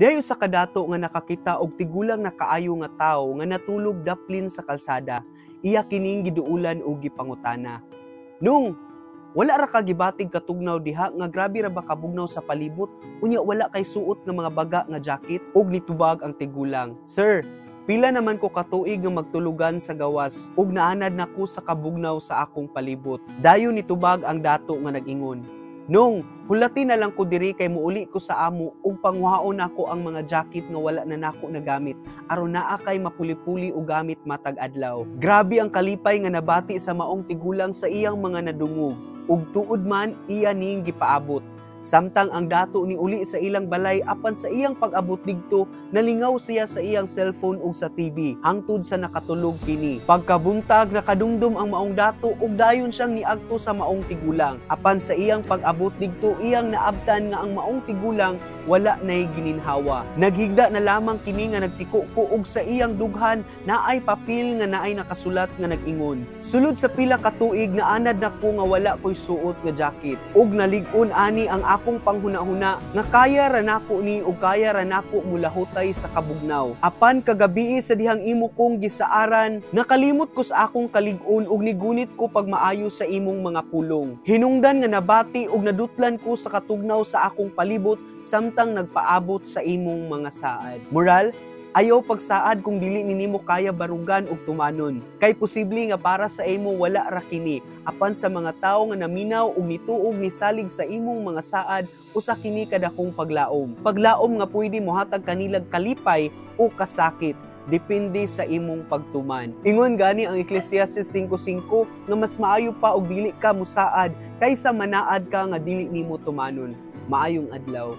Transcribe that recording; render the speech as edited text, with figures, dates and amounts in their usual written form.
Diay usa ka dato nga nakakita og tigulang na kaayo nga tawo nga natulog daplin sa kalsada. Iya kining giduulan og gipangutana. "Nung, wala ra ka gibatig katugnaw diha nga grabe ra ba kabugnaw sa palibot, unya wala kay suot nga mga baga nga jacket?" Ug nitubag ang tigulang, "Sir, pila naman ko katuig nga magtulugan sa gawas ug naanad na ko sa kabugnaw sa akong palibot." Dayon nitubag ang dato nga nag-ingon, "Nung, hulati na lang ko diri kay muuli ko sa amo ug panguhaon nako ang mga jacket nga wala na nako nagamit aron naa kay mapuli-puli og gamit matag adlaw." Grabe ang kalipay nga nabati sa maong tigulang sa iyang mga nadungog ug tuod man iya ning gipaabot. Samtang ang dato ni uli sa ilang balay, apan sa iyang pag-abot didto, nalingaw siya sa iyang cellphone ug sa TV hangtod sa nakatulog kini. Pagkabuntag, nakadumdum ang maong dato ug dayon siyang niadto sa maong tigulang. Apan sa iyang pag-abot didto, iyang naabtan nga ang maong tigulang wala nay gininhawa. Naghigda na lamang kini nga nagtiko-ko ug sa iyang dughan naay papel nga naay nakasulat nga nag-ingon, "Sulod sa pila ka tuig, naanad na ko nga wala ko'y suot nga jacket ug nalig-on ani ang akong panghuna-huna nga kaya ra nako ni ug kaya ra nako mulahutay sa kabugnaw. Apan kagabii, sa dihang imo kong gisaaran, nakalimot ko sa akong kalig-on ug nigunit ko pagmaayo sa imong mga pulong. Hinungdan nga nabati ug nadutlan ko sa katugnaw sa akong palibot samtang nagpaabot sa imong mga saad." Moral: ayaw pagsaad kung dili nimo kaya barugan ug tumanon. Kay posible nga para sa imo wala ra kini, apan sa mga tawo nga naminaw ug nituog nisalig sa imong mga saad, usa kini kadakong paglaom. Paglaom nga pwede mohatag kanilag kalipay o kasakit, depende sa imong pagtuman. Ingon gani ang Ecclesiastes 5:5 nga mas maayo pa og dili ka musaad kaysa manaad ka nga dili nimo tumanon. Maayong adlaw.